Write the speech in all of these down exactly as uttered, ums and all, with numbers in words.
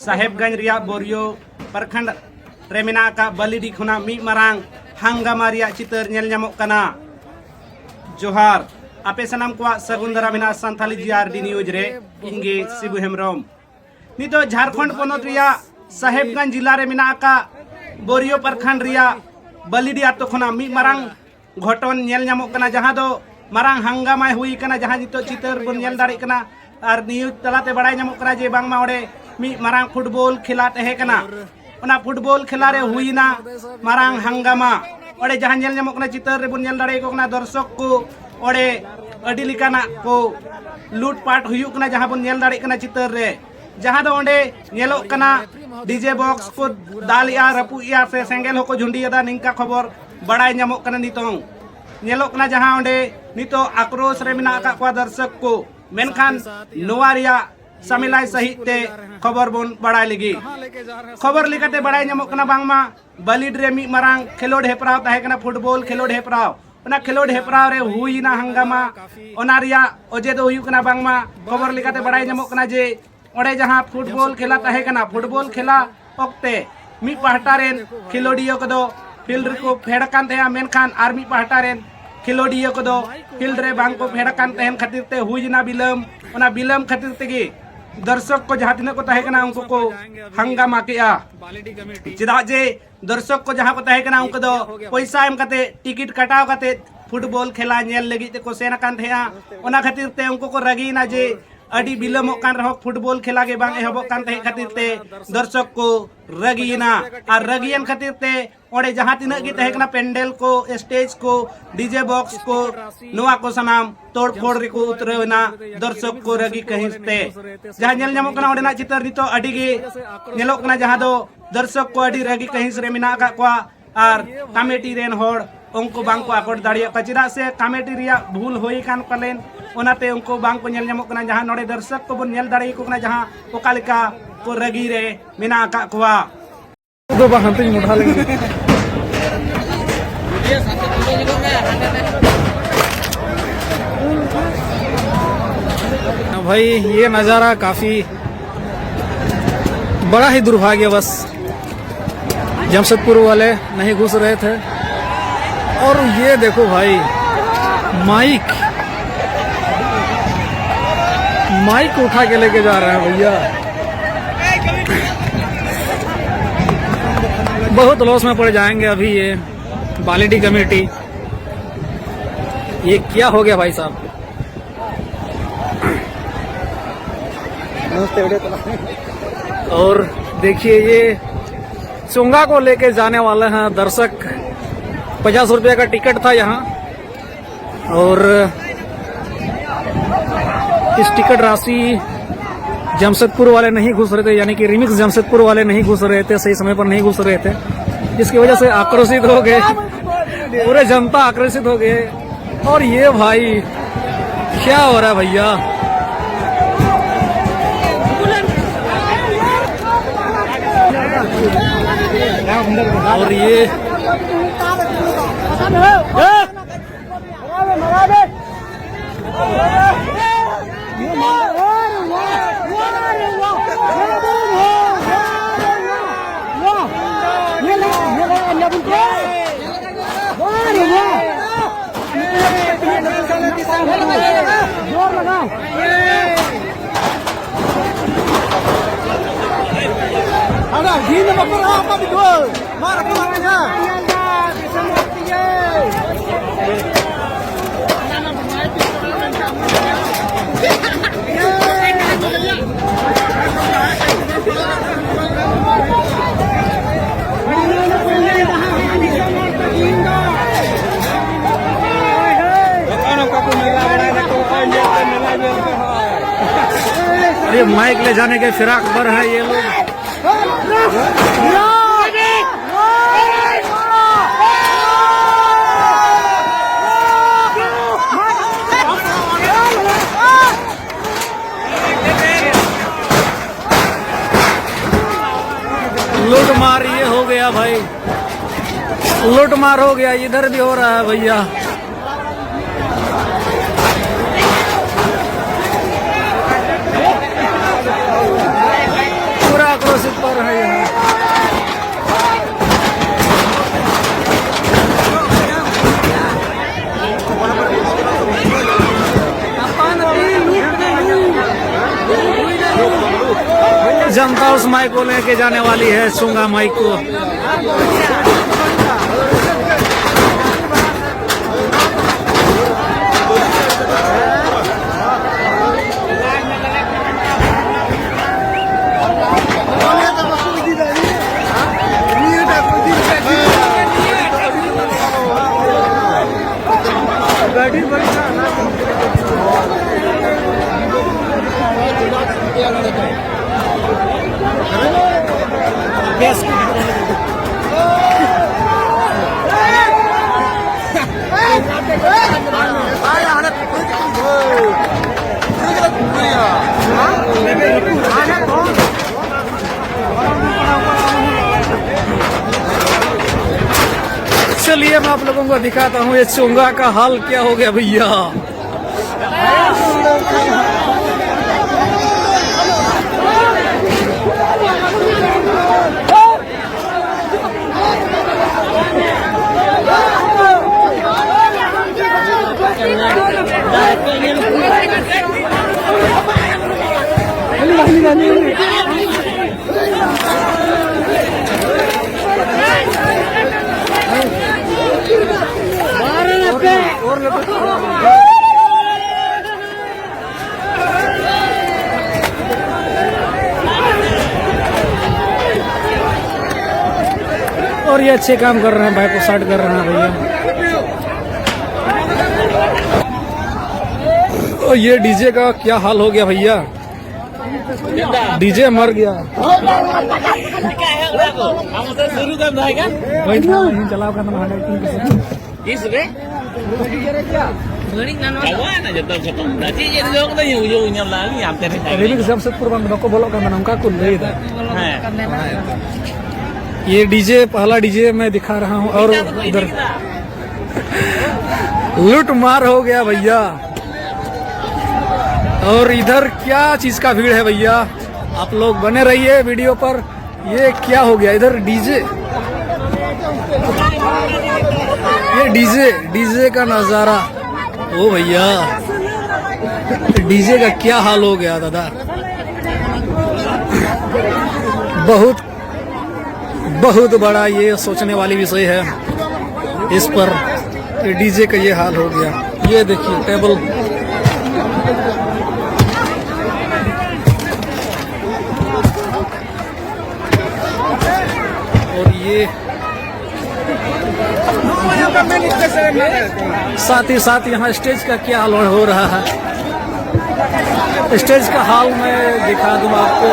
ᱥᱟᱦᱮᱵᱽᱜᱚᱸᱡᱽ ᱨᱮᱭᱟᱜ ᱵᱳᱨᱤᱭᱳ ᱯᱨᱚᱠᱷᱚᱸᱰ ᱨᱮ ᱢᱮᱱᱟᱜ ᱟᱠᱟᱫ ᱵᱟᱹᱞᱤᱰᱤ ᱠᱷᱚᱱᱟᱜ ᱢᱤᱫ ᱢᱟᱨᱟᱝ ᱦᱟᱝᱜᱟᱢᱟ ᱨᱮᱭᱟᱜ ᱪᱤᱛᱟᱹᱨ ᱧᱮᱞ ᱧᱟᱢᱚᱜ ᱠᱟᱱᱟ᱾ ᱡᱚᱦᱟᱨ, ᱟᱯᱮ ᱥᱟᱱᱟᱢ ᱠᱚᱣᱟᱜ ᱥᱟᱹᱜᱩᱱ ᱫᱟᱨᱟᱢ ᱢᱮᱱᱟᱜᱼᱟ ᱥᱟᱱᱛᱷᱟᱞᱤ ᱡᱤ ᱟᱨ ᱰᱤ ᱱᱤᱭᱩᱡᱽ ᱨᱮ᱾ ᱤᱧ ᱜᱮ ᱥᱤᱵᱩ ᱦᱮᱢᱵᱨᱚᱢ᱾ ᱱᱤᱛᱚᱜ ᱡᱷᱟᱲᱠᱷᱚᱸᱰ ᱯᱚᱱᱚᱛ ᱨᱮᱭᱟᱜ ᱥᱟᱦᱮᱵᱽᱜᱚᱸᱡᱽ ᱡᱤᱞᱟ ᱨᱮ ᱢᱮᱱᱟᱜ ᱟᱠᱟᱫ ᱵᱳᱨᱤᱭᱳ ᱯᱨᱚᱠᱷᱚᱸᱰ ᱨᱮᱭᱟᱜ ᱵᱟᱹᱞᱤᱰᱤ ᱟᱛᱳ ᱠᱷᱚᱱᱟᱜ ᱢᱤᱫ ᱢᱟᱨᱟᱝ ᱜᱷᱚᱴᱚᱱ ᱧᱮᱞ ᱧᱟᱢᱚᱜ ᱠᱟᱱᱟ, ᱡᱟᱦᱟᱸ ᱫᱚ ᱢᱟᱨᱟᱝ ᱦᱟᱝᱜᱟᱢᱟᱭ ᱦᱩᱭ ᱠᱟᱱᱟ, ᱡᱟᱦᱟᱸ ᱱᱤᱛᱚᱜ ᱪᱤᱛᱟᱹᱨ ᱵᱚᱱ ᱧᱮᱞ ᱫᱟᱲᱮᱭᱟᱜ ᱠᱟᱱᱟ᱾ ᱟᱨ ᱱᱤᱭᱩᱡᱽ ᱛᱟᱞᱟᱛᱮ ᱵᱟᱲᱟᱭ ᱧᱟᱢᱚᱜ ᱠᱟᱱᱟ ᱡᱮ ᱵᱟᱝᱢᱟ ᱚᱸᱰᱮ ᱢᱤᱫ ᱢᱟᱨᱟᱝ ᱯᱷᱩᱴᱵᱚᱞ ᱠᱷᱮᱞᱟ ᱛᱟᱦᱮᱸ ᱠᱟᱱᱟ᱾ ᱚᱱᱟ ᱯᱷᱩᱴᱵᱚᱞ ᱠᱷᱮᱞᱟ ᱨᱮ ᱦᱩᱭᱱᱟ ᱢᱟᱨᱟᱝ ᱦᱟᱝᱜᱟᱢᱟ᱾ ᱚᱸᱰᱮ ᱡᱟᱦᱟᱸ ᱧᱮᱞ ᱧᱟᱢᱚᱜ ᱠᱟᱱᱟ, ᱪᱤᱛᱟᱹᱨ ᱨᱮᱵᱚᱱ ᱧᱮᱞ ᱫᱟᱲᱮᱭᱟᱠᱚ ᱠᱟᱱᱟ ᱫᱚᱨᱥᱚᱠ ᱠᱚ, ᱚᱸᱰᱮ ᱟᱹᱰᱤ ᱞᱮᱠᱟᱱᱟᱜ ᱠᱚ ᱞᱩᱴᱯᱟᱴ ᱦᱩᱭᱩᱜ ᱠᱟᱱᱟ, ᱡᱟᱦᱟᱸ ᱵᱚᱱ ᱧᱮᱞ ᱫᱟᱲᱮᱭᱟᱜ ᱠᱟᱱᱟ ᱪᱤᱛᱟᱹᱨ ᱨᱮ᱾ ᱡᱟᱦᱟᱸ ᱫᱚ ᱚᱸᱰᱮ ᱧᱮᱞᱚᱜ ᱠᱟᱱᱟ, ᱰᱤᱡᱮ ᱵᱚᱠᱥ ᱠᱚ ᱫᱟᱞᱮᱜᱼᱟ, ᱨᱟᱹᱯᱩᱫᱮᱜᱼᱟ ᱥᱮ ᱥᱮᱸᱜᱮᱞ ᱦᱚᱸᱠᱚ ᱡᱷᱩᱸᱰᱤᱭᱮᱫᱟ, ᱱᱤᱝᱠᱟ ᱠᱷᱚᱵᱚᱨ ᱵᱟᱲᱟᱭ ᱧᱟᱢᱚᱜ ᱠᱟᱱᱟ᱾ ᱱᱤᱛᱚᱝ ᱧᱮᱞᱚᱜ ᱠᱟᱱᱟ ᱡᱟᱦᱟᱸ ᱚᱸᱰᱮ ᱱᱤᱛᱚᱜ ᱟᱠᱨᱳᱥ ᱨᱮ ᱢᱮᱱᱟᱜ ᱟᱠᱟᱫ ᱠᱚᱣᱟ ᱫᱚᱨᱥᱚᱠ ᱠᱚ, ᱢᱮᱱᱠᱷᱟᱱ ᱱᱚᱣᱟ ᱨᱮᱭᱟᱜ ᱥᱟᱢᱮᱞᱟᱭ ᱥᱟᱹᱦᱤᱡ ᱛᱮ ᱠᱷᱚᱵᱚᱨ ᱵᱚᱱ ᱵᱟᱲᱟᱭ ᱞᱟᱹᱜᱤᱫ᱾ ᱠᱷᱚᱵᱚᱨ ᱞᱮᱠᱟᱛᱮ ᱵᱟᱲᱟᱭ ᱧᱟᱢᱚᱜ ᱠᱟᱱᱟ ᱵᱟᱝᱢᱟ ᱵᱟᱹᱞᱤᱰ ᱨᱮ ᱢᱤᱫ ᱢᱟᱨᱟᱝ ᱠᱷᱮᱞᱳᱰ ᱦᱮᱯᱨᱟᱣ ᱛᱟᱦᱮᱸ ᱠᱟᱱᱟ, ᱯᱷᱩᱴᱵᱚᱞ ᱠᱷᱮᱞᱳᱰ ᱦᱮᱯᱨᱟᱣ᱾ ᱚᱱᱟ ᱠᱷᱮᱞᱳᱰ ᱦᱮᱯᱨᱟᱣ ᱨᱮ ᱦᱩᱭ ᱮᱱᱟ ᱦᱟᱝᱜᱟᱢᱟ᱾ ᱚᱱᱟ ᱨᱮᱭᱟᱜ ᱚᱡᱮ ᱫᱚ ᱦᱩᱭᱩᱜ ᱠᱟᱱᱟ ᱵᱟᱝᱢᱟ ᱠᱷᱚᱵᱚᱨ ᱞᱮᱠᱟᱛᱮ ᱵᱟᱲᱟᱭ ᱧᱟᱢᱚᱜ ᱠᱟᱱᱟ ᱡᱮ ᱚᱸᱰᱮ ᱡᱟᱦᱟᱸ ᱯᱷᱩᱴᱵᱚᱞ ᱠᱷᱮᱞᱟ ᱛᱟᱦᱮᱸ ᱠᱟᱱᱟ, ᱯᱷᱩᱴᱵᱚᱞ ᱠᱷᱮᱞᱟ ᱚᱠᱛᱮ ᱢᱤᱫ ᱯᱟᱦᱴᱟ ᱨᱮᱱ ᱠᱷᱮᱞᱳᱰᱤᱭᱟᱹ ᱠᱚᱫᱚ ᱯᱷᱤᱞᱰ ᱨᱮᱠᱚ ᱯᱷᱮᱰ ᱟᱠᱟᱱ ᱛᱟᱦᱮᱸᱜᱼᱟ, ᱢᱮᱱᱠᱷᱟᱱ ᱟᱨ ᱢᱤᱫ ᱯᱟᱦᱴᱟ ᱨᱮᱱ ᱠᱷᱮᱞᱳᱰᱤᱭᱟᱹ ᱠᱚᱫᱚ ᱯᱷᱤᱞᱰ ᱨᱮ ᱵᱟᱝ ᱠᱚ ᱯᱷᱮᱰ ᱟᱠᱟᱱ ᱛᱟᱦᱮᱱ ᱠᱷᱟᱹᱛᱤᱨ ᱛᱮ ᱦᱩᱭ ᱮᱱᱟ ᱵᱤᱞᱚᱢ᱾ ᱚᱱᱟ ᱵᱤᱞᱚᱢ ᱠᱷᱟᱹᱛᱤᱨ ᱛᱮᱜᱮ ᱫᱚᱨᱥᱚᱠ ᱠᱚ ᱡᱟᱦᱟᱸ ᱛᱤᱱᱟᱹᱜ ᱠᱚ ᱛᱟᱦᱮᱸ ᱠᱟᱱᱟ, ᱩᱱᱠᱩ ᱠᱚ ᱦᱟᱝᱜᱟᱢᱟ ᱠᱮᱜᱼᱟ᱾ ᱪᱮᱫᱟᱜ ᱡᱮ ᱫᱚᱨᱥᱚᱠ ᱠᱚ ᱡᱟᱦᱟᱸ ᱠᱚ ᱛᱟᱦᱮᱸ ᱠᱟᱱᱟ, ᱩᱱᱠᱩ ᱫᱚ ᱯᱚᱭᱥᱟ ᱮᱢ ᱠᱟᱛᱮ, ᱴᱤᱠᱤᱴ ᱠᱟᱴᱟᱣ ᱠᱟᱛᱮ ᱯᱷᱩᱴᱵᱚᱞ ᱠᱷᱮᱞᱟ ᱧᱮᱞ ᱞᱟᱹᱜᱤᱫ ᱛᱮᱠᱚ ᱥᱮᱱ ᱟᱠᱟᱱ ᱛᱟᱦᱮᱸᱜᱼᱟ᱾ ᱚᱱᱟ ᱠᱷᱟᱹᱛᱤᱨ ᱛᱮ ᱩᱱᱠᱩ ᱠᱚ ᱨᱟᱹᱜᱤᱭᱮᱱᱟ ᱡᱮ ᱟᱹᱰᱤ ᱵᱤᱞᱚᱢᱚᱜ ᱠᱟᱱ ᱨᱮᱦᱚᱸ ᱯᱷᱩᱴᱵᱚᱞ ᱠᱷᱮᱞᱟ ᱜᱮ ᱵᱟᱝ ᱮᱦᱚᱵᱚᱜ ᱠᱟᱱ ᱛᱟᱦᱮᱸ ᱠᱷᱟᱹᱛᱤᱨ ᱛᱮ ᱫᱚᱨᱥᱚᱠ ᱠᱚ ᱨᱟᱹᱜᱤᱭᱮᱱᱟ᱾ ᱟᱨ ᱨᱟᱹᱜᱤᱭᱮᱱ ᱠᱷᱟᱹᱛᱤᱨ ᱛᱮ ᱚᱸᱰᱮ ᱡᱟᱦᱟᱸ ᱛᱤᱱᱟᱹᱜ ᱜᱮ ᱛᱟᱦᱮᱸ ᱠᱟᱱᱟ ᱯᱮᱱᱰᱮᱞ ᱠᱚ, ᱥᱴᱮᱡᱽ ᱠᱚ, ᱰᱤᱡᱮ ᱵᱚᱠᱥ ᱠᱚ, ᱱᱚᱣᱟ ᱠᱚ ᱥᱟᱱᱟᱢ ᱛᱳᱲᱯᱷᱳᱲ ᱨᱮᱠᱚ ᱩᱛᱨᱟᱹᱣ ᱮᱱᱟ ᱫᱚᱨᱥᱚᱠ ᱠᱚ ᱨᱟᱹᱜᱤ ᱠᱟᱹᱦᱤᱥ ᱛᱮ᱾ ᱡᱟᱦᱟᱸ ᱧᱮᱞ ᱧᱟᱢᱚᱜ ᱠᱟᱱᱟ, ᱚᱸᱰᱮᱱᱟᱜ ᱪᱤᱛᱟᱹᱨ ᱱᱤᱛᱚᱜ ᱟᱹᱰᱤ ᱜᱮ ᱧᱮᱞᱚᱜ ᱠᱟᱱᱟ, ᱡᱟᱦᱟᱸ ᱫᱚ ᱫᱚᱨᱥᱚᱠ ᱠᱚ ᱟᱹᱰᱤ ᱨᱟᱹᱜᱤ ᱠᱟᱹᱦᱤᱥ ᱨᱮ ᱢᱮᱱᱟᱜ ᱟᱠᱟᱫ ᱠᱚᱣᱟ᱾ ᱟᱨ ᱠᱟᱢᱮᱴᱤ ᱨᱮᱱ ᱦᱚᱲ ᱩᱱᱠᱩ ᱵᱟᱝ ᱠᱚ ᱟᱠᱚᱴ ᱫᱟᱲᱮᱭᱟᱜ ᱠᱟᱱᱟ, ᱪᱮᱫᱟᱜ ᱥᱮ ᱠᱟᱢᱮᱴᱤ ᱨᱮᱭᱟᱜ ᱵᱷᱩᱞ ᱦᱩᱭ ᱟᱠᱟᱱ ᱯᱟᱞᱮᱱ, ᱚᱱᱟᱛᱮ ᱩᱱᱠᱩ ᱵᱟᱝ ᱠᱚ ᱧᱮᱞ ᱧᱟᱢᱚᱜ ᱠᱟᱱᱟ᱾ ᱡᱟᱦᱟᱸ ᱱᱚᱰᱮ ᱫᱚᱨᱥᱚᱠ ᱠᱚᱵᱚᱱ ᱧᱮᱞ ᱫᱟᱲᱮᱭᱟᱠᱚ ᱠᱟᱱᱟ, ᱡᱟᱦᱟᱸ ᱚᱠᱟ ᱞᱮᱠᱟ ᱠᱚ ᱨᱟᱹᱜᱤ ᱨᱮ ᱢᱮᱱᱟᱜ ᱟᱠᱟᱫ ᱠᱚᱣᱟ᱾ ᱫᱚ ᱵᱟᱝ, ᱦᱟᱱᱛᱮᱧ ᱢᱚᱰᱷᱟ ᱞᱮᱱ ᱜᱮ᱾ भाई, ये नज़ारा काफ़ी बड़ा ही दुर्भाग्य, बस जमशेदपुर वाले नहीं घुस रहे थे। और ये देखो भाई, माइक, माइक उठा के लेके जा रहे हैं भैया। बहुत लॉस में पड़ जाएंगे अभी ये बालेडी कमेटी। ये क्या हो गया भाई साहब? और देखिए, ये चोंगा को लेके जाने वाले हैं दर्शक। पचास रुपये का टिकट था यहाँ, और इस टिकट राशि जमशेदपुर वाले नहीं घुस रहे थे, यानी कि रिमिक्स जमशेदपुर वाले नहीं घुस रहे थे, सही समय पर नहीं घुस रहे थे, जिसकी वजह से आक्रोशित हो गए, पूरे जनता आक्रोशित हो गए। और ये भाई, क्या हो रहा है भैया? और ये ये माइक ले जाने के फिराक पर है ये लोग। लूट मार ये हो गया भाई, लूट मार हो गया, इधर भी हो रहा है भैया। पूरा आक्रोशित जनता उस माई को लेके जाने वाली है, सूंगा माई को। चलिए, मैं आप लोगों को दिखाता हूँ ये चोंगा का हाल क्या हो गया भैया। और ये अच्छे काम कर रहे हैं भाई, को साइड कर रहे हैं भैया। और ये डीजे का क्या हाल हो गया भैया, डीजे मर गया। वही था, ᱤᱧ ᱪᱟᱞᱟᱣ ᱠᱟᱱ ᱛᱟᱦᱮᱱᱟ ᱦᱟᱸᱰᱮ ᱟᱹᱠᱤᱱ ᱠᱚ ᱥᱟᱶ᱾ ᱪᱟᱵᱟᱭᱮᱱᱟ ᱡᱚᱛᱚ ᱠᱷᱚᱛᱚᱢ᱾ ᱪᱮᱫ ᱡᱮ ᱞᱚᱜ ᱫᱚ ᱤᱧ ᱩᱭᱩ ᱧᱟᱢ ᱞᱟᱜᱼᱟ ᱞᱤᱧ ᱦᱟᱱᱛᱮ ᱨᱮ᱾ ᱨᱤᱢᱤᱠᱥ ᱡᱟᱢᱥᱮᱫᱽᱯᱩᱨ ᱵᱟᱝ ᱵᱟᱠᱚ ᱵᱚᱞᱚᱜ ᱠᱟᱱ ᱛᱟᱦᱮᱱᱟ, ᱚᱱᱠᱟ ᱠᱚ ᱞᱟᱹᱭ ᱮᱫᱟ᱾ ᱦᱮᱸ᱾ ये डीजे, पहला डीजे मैं दिखा रहा हूँ। और इधर लूट मार हो गया भैया। और इधर क्या चीज का भीड़ है भैया, आप लोग बने रहिए वीडियो पर। ये क्या हो गया इधर डीजे, ये डीजे, डीजे का नजारा। ओ भैया, डीजे का क्या हाल हो गया दादा। बहुत, बहुत बड़ा ये सोचने वाली विषय है। इस पर डीजे का ये हाल हो गया। ये देखिए, टेबल। और ये साथ ही साथ यहाँ स्टेज का क्या हाल हो रहा है, स्टेज का हाल मैं दिखा दूँ आपको।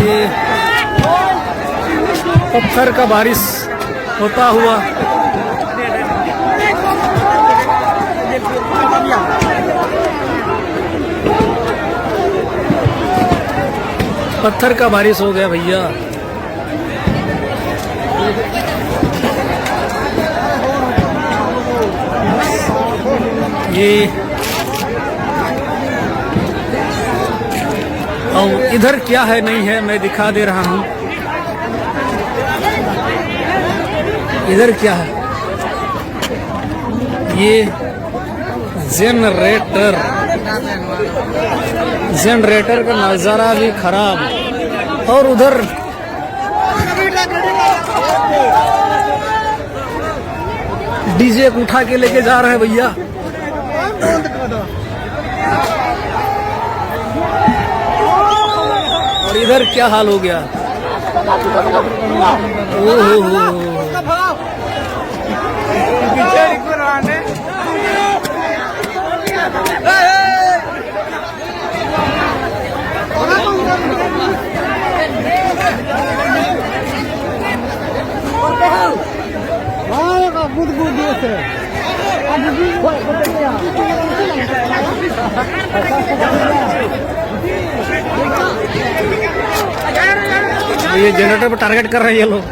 ये पत्थर का बारिश होता हुआ, पत्थर का बारिश हो गया भैया। ये और इधर क्या है, नहीं है, मैं दिखा दे रहा हूँ। इधर क्या है, ये जनरेटर, जनरेटर का नज़ारा भी खराब। और उधर डीजे को उठा के लेके जा रहे हैं भैया। और इधर क्या हाल हो गया? ओहो हो। ये जनरेटर पर टारगेट कर रहे हैं ये लोग।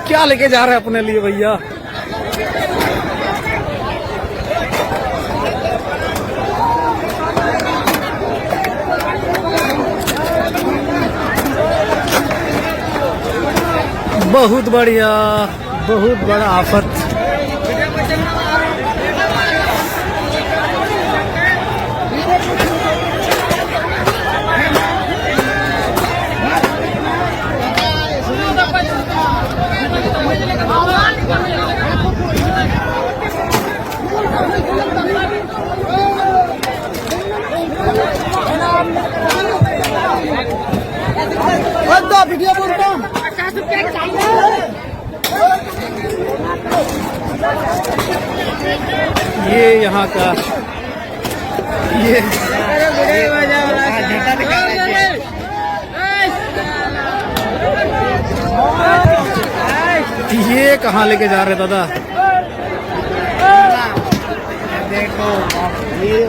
क्या लेके जा रहे हैं अपने लिए भैया? बहुत बढ़िया, बहुत बड़ा आफत। वीडियो। ये यहाँ का, ये ये कहाँ लेके जा रहे दादा? देखो, ये